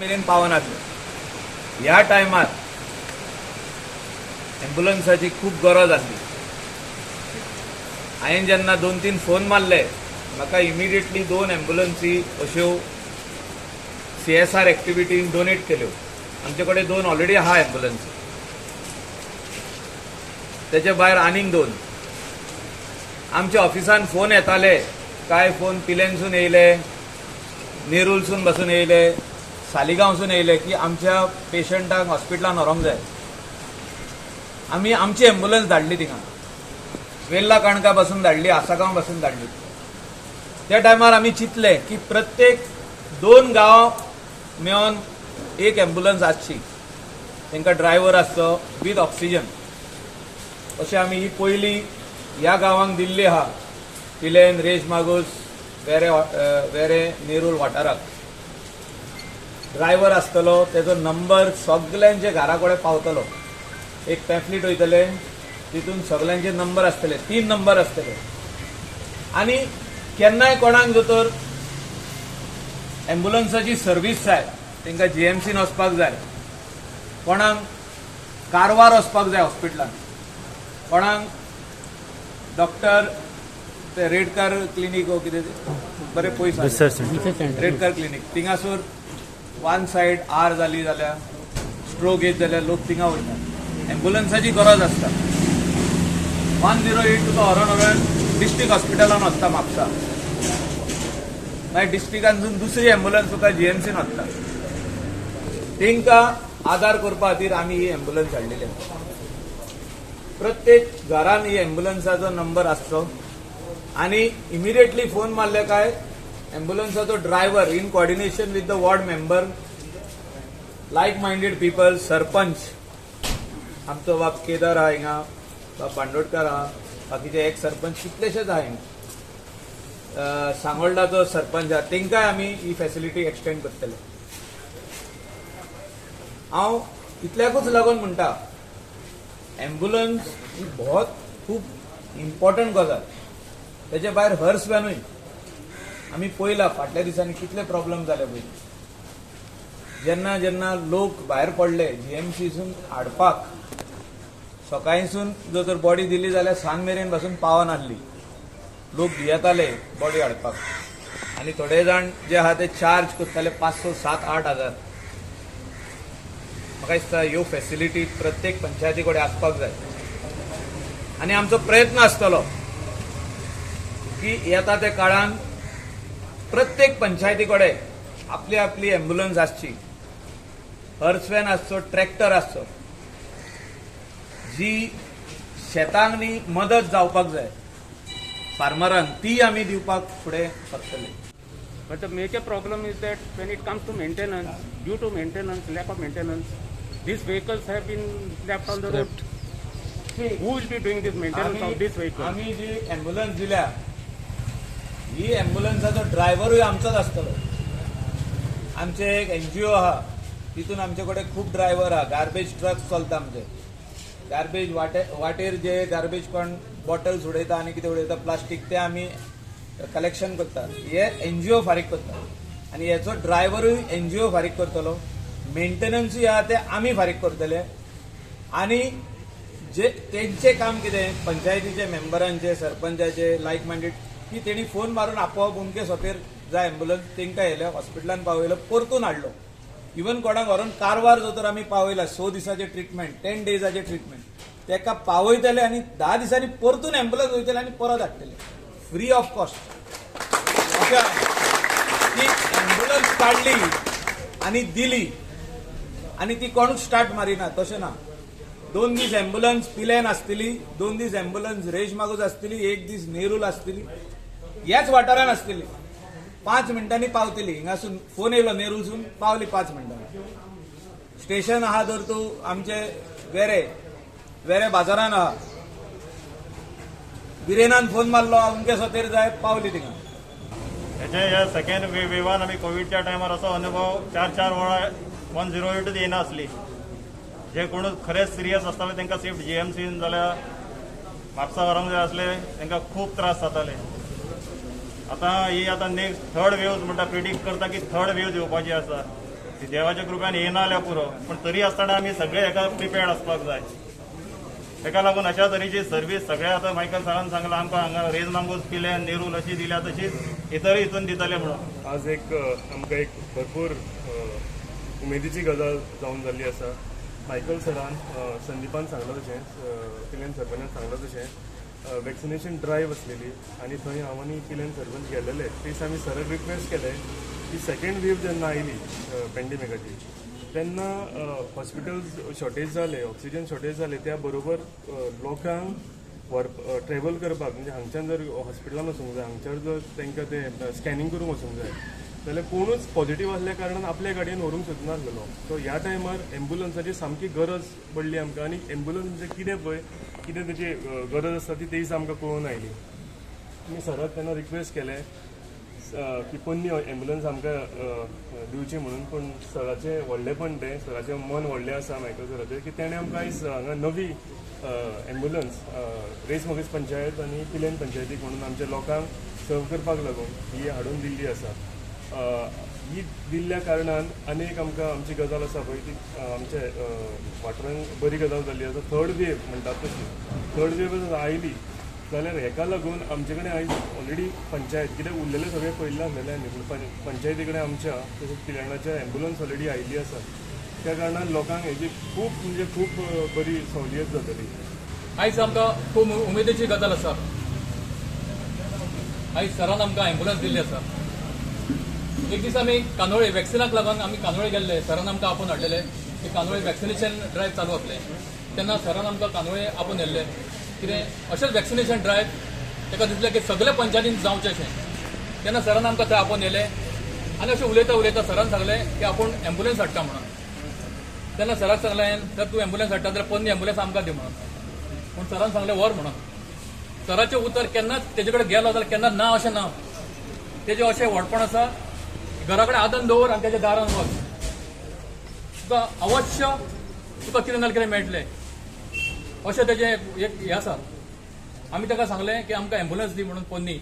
मेरेन पावनासले. ह्या टायमार एम्ब्युलन्साची खूब गरज आसली. हांवें जेन्ना दोन तीन फोन मारले, म्हाका इमिडिएटली दोन एम्ब्युलन्सी अश्यो सीएसआर एक्टिविटीन डोनेट केल्यो. आमचे कडेन दोन ऑलरेडी आहा एम्ब्युलन्सी. तेचे भायर आनीक दोन. आमच्या ऑफिसान फोन येताले, कांय फोन पिलेनसून येयले, नेरूलसून बसून येयले, सालिगांवसून येयले की आमच्या पेशंटाक हॉस्पिटलान व्हरूंक जाय. आमी आमची एम्ब्युलन्स धाडली थिंगा. वेल्ला काणका पासून धाडली, आसागांव पासून धाडली. त्या टायमार आमी चिंतले की प्रत्येक दोन गांव मेळोन एक एम्ब्युलन्स आसची, तांकां ड्रायव्हर आसचो विथ ऑक्सिजन. अशें आमी ही पयली ह्या गांवांक दिल्ली आहा, पिलेन, रेश मागूस, वेरे, वेरे, नेरूल वाठाराक. ड्रायव्हर आसतलो, तेजो नंबर सगल्यांच्या घरा कडेन पावतलो. एक पॅम्फलीट वयतले, तितून सगल्यांचे नंबर आसतले, तीन नंबर आसतले. आनी केन्नाय कोणाक जर तर एम्ब्युलन्साची सर्वीस जाय, तांकां जीएमसीन वचपाक जाय, कोणाक कारवार वचपाक जाय हॉस्पिटलान, कोणाक डॉक्टर ते रेडकार क्लिनीक हो कितें बरें पयस, रेडकार क्लिनीक, थिंगासर वन सायड आर जाली जाल्यार, स्ट्रोक येत जाल्यार लोक थिंगा वयता, एम्ब्युलन्साची गरज आसता. 108 तुका व्हरोन व्हरोन डिस्ट्रिक्ट हॉस्पिटलान वचता म्हापसा. मागीर डिस्ट्रिक्टांतसून दुसरी एम्ब्युलन्स तुका जीएमसीन वता. तांकां आदार करपा खातीर आमी ही एम्ब्युलन्स हाडलेली आसा. प्रत्येक घरान ही एम्ब्युलन्साचो नंबर आसचो आनी इमिडिएटली फोन मारले काय एम्ब्युलन्साचो driver in coordination with the ward member, like minded people, sarpanch आमचो बाब केदार आहा हिंगा, बाब बांदोडकर आहा, बाकीचे एक सरपंच कितलेशेच आहा हिंगा, सांगोल्डाचो सरपंच आहा, तांकांय आमी ही फॅसिलिटी एक्सटेंड करतले. हांव इतल्याकूच लागून म्हणटा, एम्ब्युलन्स ही बहुत खूब इम्पॉर्टंट गजाल. तेजे भायर हर्स व्हॅनूय आमी पळयला फाटल्या दिसांनी कितले प्रॉब्लम जाले पळय. जेन्ना जेन्ना लोक भायर पडले जीएमसीसून हाडपाक, सकाळीसून जर तर बॉडी दिली जाल्यार सांज मेरेन पासून पावनासली. लोक भियेताले बॉडी हाडपाक आनी थोडे जाण जे आहा ते चार्ज करताले 5, 6, 7, 8 हजार. म्हाका दिसता ह्यो फॅसिलिटी प्रत्येक पंचायती कडेन आसपाक जाय आनी आमचो प्रयत्न आसतलो की येता त्या काळान प्रत्येक पंचायती कडेन आपली आपली एम्ब्युलन्स आसची, हर्सव्हॅन आसचो, ट्रॅक्टर आसचो, जी शेतांक न्ही मदत जावपाक जाय फार्मरांक, ती आमी दिवपाक फुडें सरतले. But the major problem is that when it comes to maintenance, due to maintenance, lack of maintenance, these vehicles have been left on the road. Who will be doing this maintenance of this vehicle? आमी जी ambulance दिल्या, ही एम्ब्युलन्साचो ड्रायव्हरूय आमचोच आसतलो. आमचे एक NGO आहा, तितून आमचे कडेन खूब ड्रायव्हर आहा. गार्बेज ट्रक चलता आमचे. गार्बेज वाटे वाटेर जे गार्बेज कोण बॉटल्स उडयता आनी कितें उडयता, प्लास्टीक, ते आमी कलेक्शन करता. हे एनजीओ फारीक करता आनी हेचो ड्रायव्हरूय एनजीओ फारीक करतलो. मेंटेनन्सूय आहा ते आमी फारीक करतले. आनी जे तेंचें काम कितें, पंचायतीचे मेंबरांचे, सरपंचाचे, लायक मायंडेड, की तेणी फोन मारून आपोवप, उमके सोपेर जाय एम्बुलन्स, तेंकां येयले, हॉस्पिटलान पावयलो, परतून हाडलो. इवन कोणाक व्हरोन कारवार जर तर आमी पावयला, 6 दिसाचे ट्रिटमेंट, 10 डेजाचे ट्रिटमेंट, तेका पावयतले आनी 10 दिसांनी परतून एम्बुलन्स वयतले आनी परत हाडटले फ्री ऑफ कॉस्ट. अशें ती एम्बुलन्स काडली आनी दिली आनी ती कोणूच स्टार्ट मारिना तशें ना. दोन दीस एम्बुलन्स पिलेन आसतली, दोन दीस एम्बुलन्स रेश मागूस आसतली, एक दीस नेरूल आसतली, ह्याच वाठारान आसतली. 5 मिनटांनी पावतली. हिंगासून फोन येयलो, नेरूलसून पावली 5 मिनटांनी. स्टेशन आहा जर तूं आमचे वेरे, वेरे बाजारान आहा, बिरेनान फोन मारलो, अमके सोतेर जाय, पावली थिंगा. हेचे ह्या सेकंड वेवान आमी कोविडच्या टायमार असो अनुभव, चार चार वरां 108 येनासली. जे कोण खरेंच सिरियस आसताले तांकां शिफ्ट जीएमसीन जाल्यार म्हापसा व्हरूंक जाय आसले, तांकां खूब त्रास जाताले. आतां ही आतां नेक्स्ट थर्ड वेव म्हणटा, प्रिडिक्ट करता की थर्ड वेव येवपाची आसा. देवाच्या कृपेन येना जाल्यार पुरो, पूण तरी आसतना आमी सगळे हेका प्रिपेर्ड आसपाक जाय. तेका लागून अशा तरेची सर्वीस सगळे आतां मायकल सरान सांगलां आमकां हांगा रेज मांगूस पिलेन नेरूल अशी दिल्या तशीच इतरय हितून दितले म्हणून. आज एक आमकां एक भरपूर उमेदीची गजाल जावन जाल्ली आसा. मायकल सरान संदीपान सांगलां तशें, पिलेन सरपंचान सांगलां तशें, वॅक्सिनेशन ड्रायव्ह आसलेली आनी थंय हांव आनी पिलेन सरपंच गेलेले. तेच आमी सराक रिक्वेस्ट केले की सेकेंड वेव जेन्ना आयली पेंडेमिकाची तेन्ना हॉस्पिटल्स शॉर्टेज जाले, ऑक्सिजन शॉर्टेज जाले, त्या बरोबर लोकांक ट्रेवल करपाक म्हणजे हांगच्यान जर हॉस्पिटलान वचूंक जाय, हांगच्यान जर तांकां तें स्कॅनिंग करूंक वचूंक जाय जाल्यार कोणूच पॉझिटीव आसल्या कारणान आपल्या गाडयेन व्हरूंक सोदनासलेलो. सो ह्या टायमार एम्बुलन्साची सामकी गरज पडली आमकां आनी एम्बुलन्स म्हणजे कितें पळय कितें तेची गरज आसता ती तेच आमकां कळून आयली. आमी सराक तेन्ना रिक्वेस्ट केलें की पोन्नी एम्बुलन्स आमकां दिवची म्हणून, पूण सराचें व्हडलेपण तें, सराचें मन व्हडलें आसा मायकल सराचें की तेणें आमकां आयज हांगा नवी एम्बुलन्स रेस मागूस पंचायत आनी पिलेन पंचायतीक म्हणून आमच्या लोकांक सर्व करपाक लागून ही हाडून दिल्ली आसा. ही दिल्ल्या कारणान आनी एक आमकां आमची गजाल आसा पळय ती आमच्या वाठारान बरी गजाल जाल्ली आसा. थर्ड वेव म्हणटात तशी थर्ड वेव जर आयली जाल्यार हेका लागून आमचे कडेन आयज ऑलरेडी पंचायत कित्याक उरलेले सगळें पयल्लें आसलेलें आनी पूण पंचायती कडेन आमच्या तशेंच पिलेणाच्या एम्बुलन्स ऑलरेडी आयिल्ली आसा. त्या कारणान लोकांक हेजी खूब म्हणजे खूब बरी सवलियत जातली. आयज आमकां खूब उमेदीची गजाल आसा. आयज सरान आमकां एम्बुलन्स दिल्ली आसा. एक दीस आमी कांदोळे वॅक्सिनाक लागून आमी कांदोळे गेल्ले, सरान आमकां आपोवन हाडलेले की कांदोळे वॅक्सिनेशन ड्रायव्ह चालू आसलें तेन्ना सरान आमकां कांदोळे आपोवन येल्ले. कितें अशेंच वॅक्सिनेशन ड्रायव्ह ताका दिसलें की सगळे पंचायतीन जावचें अशें, तेन्ना सरान आमकां थंय आपोवन येयले आनी अशें उलयता उलयता सरान सांगलें की आपूण एम्बुलन्स हाडटा म्हणून. तेन्ना सराक सांगलें सर तूं एम्बुलन्स हाडटा जाल्यार पोन्नी एम्बुलन्स आमकां दी म्हणून, पूण सरान सांगलें व्हर म्हणून. सराचें उतर केन्नाच तेजे कडेन गेलो जाल्यार केन्नाच ना अशें ना. तेजें अशें व्हडपण आसा, घरा कडेन आदन दवर आनी तेज्या दारान वच, तुका अवश्य तुका कितें ना कितें मेळटलें अशें तेजें एक हें आसा. आमी ताका सांगलें की आमकां एम्बुलन्स दी म्हणून पोन्नी,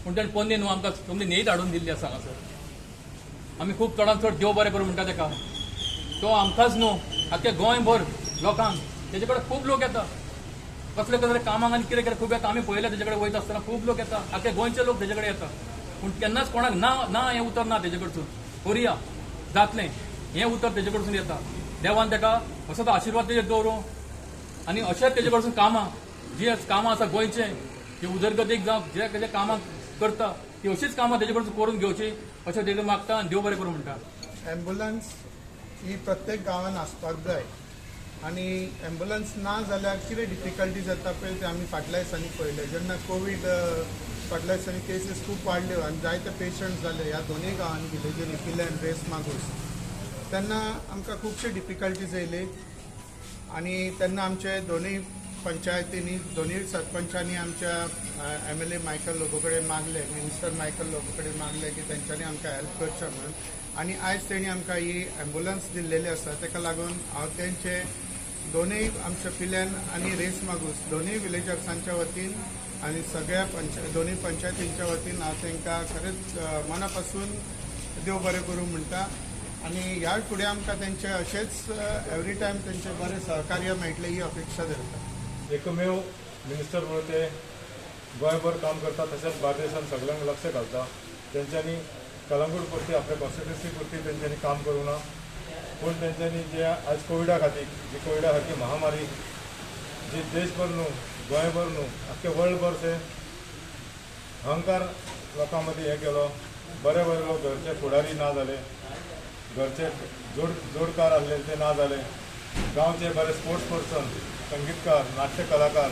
पूण तेणें पोन्नी न्हू आमकां तुमची न्हंयत हाडून दिल्ली आसा हांगासर. आमी खूब चडान चड देव बरें करूं म्हणटा ताका. तो आमकांच न्हू आख्या गोंयभर लोकांक तेजे कडेन खूब लोक येता, कसले कसले कामांक आनी कितें कितें खूब येता. आमी पळयलें तेजे कडेन वयता आसतना खूब लोक येता, आख्या गोंयचे लोक तेजे कडेन येता, पूण केन्नाच कोणाक ना ना हें उतर ना तेजे कडसून. करुया जातलें हें उतर तेजे कडसून येता. देवान ताका असो तो आशिर्वाद तेजेर दवरूं आनी अशेंच तेजे कडसून कामां जी कामां आसा गोंयचें जी उदरगतीक जावं जे कितें कामां करता ती अशीच कामां तेजे कडसून करून घेवची अशें तेजे मागता आनी देव बरें करूं म्हणटा. एम्बुलन्स ही प्रत्येक गांवान आसपाक जाय आनी एम्बुलन्स ना जाल्यार कितें डिफिकल्टी जाता पळय तें आमी फाटल्या दिसांनी पळयलें. जेन्ना कोवीड फाटल्या दिसांनी केसीस खूब वाडल्यो आनी जायते पेशंट जाले ह्या दोनूय गांवांनी, विलेजींनी, पिलेन, रेस मागूस, तेन्ना आमकां खुबशे डिफिकल्टीज येयली आनी तेन्ना आमचे दोनूय पंचायतींनी दोनूय सरपंचांनी आमच्या MLA Michael Lobo कडेन मागलें, मिनिस्टर मायकल लोबो कडेन मागलें की तेंच्यांनी आमकां हेल्प करचें म्हणून. आनी आयज तेणी आमकां ही एम्बुलन्स दिल्लेली आसा. ताका लागून हांव तेंचे दोनूय आमच्या पिल्यान आनी रेस मागूस दोनूय विलेजर्सांच्या वतीन आनी सगळ्या दोनूय पंचायतींच्या वतीन हांव तांकां खरेंच मना पासून देव बरें करूं म्हणटा. आनी ह्या फुडें आमकां तेंचे अशेंच एवरी टायम तेंचें बरें सहकार्य मेळटलें ही अपेक्षा धरता. एकमेव मिनिस्टर म्हणून ते गोंयभर काम करता, तशेंच बार्देशान सगळ्यांक लक्ष घालता. तेंच्यांनी कलंगूट पुरती आपल्या कॉन्स्टिट्युन्सी पुरती तेंच्यांनी काम करूंक ना, पूण तेंच्यांनी जे आज कोविडा खातीर जी कोविडा सारकी महामारी जी देशभर न्हू गोंयभर न्हू आख्खे वर्ल्डभर ते अहंकार लोकां मदीं हें केलो. बरे बरे लोक घरचे फुडारी ना जाले, घरचे जोडकार आसले ते ना जाले, गांवचे बरे स्पोर्ट्स पर्सन, संगीतकार, नाट्य कलाकार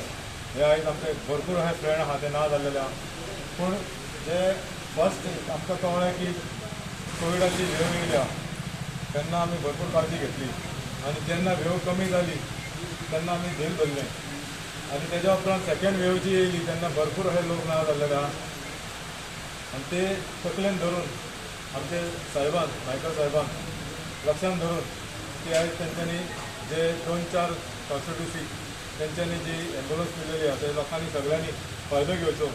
हे आयज आमचे भरपूर अशे फ्रेंड आहा ते ना जाल्लेले आहा. पूण जे फर्स्ट आमकां कळ्ळें की कोविडाची वेव येयल्या तेन्ना आमी भरपूर काळजी घेतली आनी जेन्ना वेव कमी जाली तेन्ना आमी धील धरलें आनी तेज्या उपरांत सेकेंड वेव जी येयली तेन्ना भरपूर अशे लोक ना जाल्लेले आहा. आनी ते तकलेन धरून आमचे साहेबान, मायकल साहेबान लक्षान धरून की आयज तेंच्यांनी जे 2-4 कॉन्स्टिट्युन्सी तेंच्यांनी जी एम्बुलन्स दिलेली आहा ते लोकांनी सगळ्यांनी फायदो घेवचो.